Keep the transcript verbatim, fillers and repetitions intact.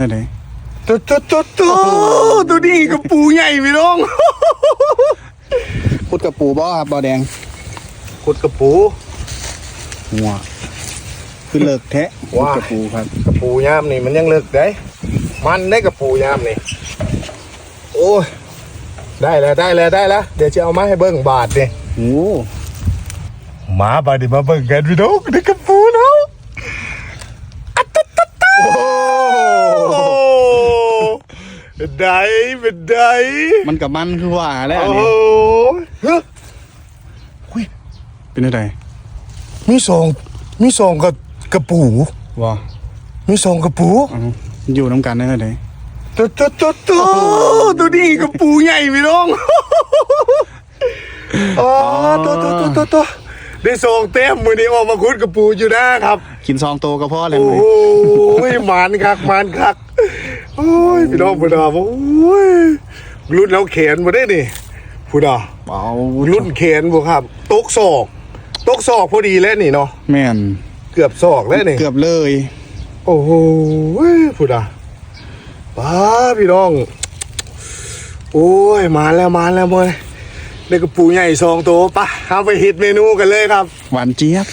นั่นเด้ ตุ๊ดตุ๊ดตุ๊ดตุ๊ด ตัวนี้กระปูใหญ่พี่น้อง ขุดกระปูบ่ครับบ่าวแดง ขุดกระปู หัว คือเลิกแท้ ว้า ขุดกระปูครับ กระปูยามนี่มันยังเลิกได้ มันได้กระปูยามนี่ โอ้ย ได้แล้วได้แล้วได้แล้ว เดี๋ยวจะเอามาให้เบิ่งบาดนี่ โอ้ มาบาดนี่มาเบิ่งกันพี่น้อง ได้กระปูแล้ว อะตุ๊ดตุ๊ดตุ๊ด โอ้ เป็นได เป็นได มันกับมันคือว่าแล้ว โอ้ อันนี้ โห เฮ้ย เป็นอะไร มีสอง มีสองกระ กระปู ว่า มีสองกระปู อ้าว อยู่นำกันได้ไง ตุ๊ดตุ๊ดตุ๊ดตุ๊ด ตัวนี้กระปูใหญ่พี่น้อง อ๋อ ตัวตัวตัวตัวตัว ได้สองแต้ม มื้อนี้ออกมาขุดกระปูอยู่นะครับ กินสองตัวก็พอแล้ว โอ้ มื้อนี้ โห หมานคัก หมานคัก โอ้ย พี่น้องพุ้นน่ะ โอ้ย รุ่นเอาแขนบ่ได้นี่ พุ้นน่ะ เอา รุ่นแขนบ่ครับ ตกศอก ตกศอกพอดีแล้วนี่เนาะ แม่น เกือบศอกแล้วนี่ เกือบเลย โอ้โห พุ้นน่ะ ป้า พี่น้อง โอ้ย มาแล้ว มาแล้วเว้ย ได้กระปูใหญ่สองตัว ไป เอาไปเฮ็ดเมนูกันเลยครับ หวานเจี๊ยบ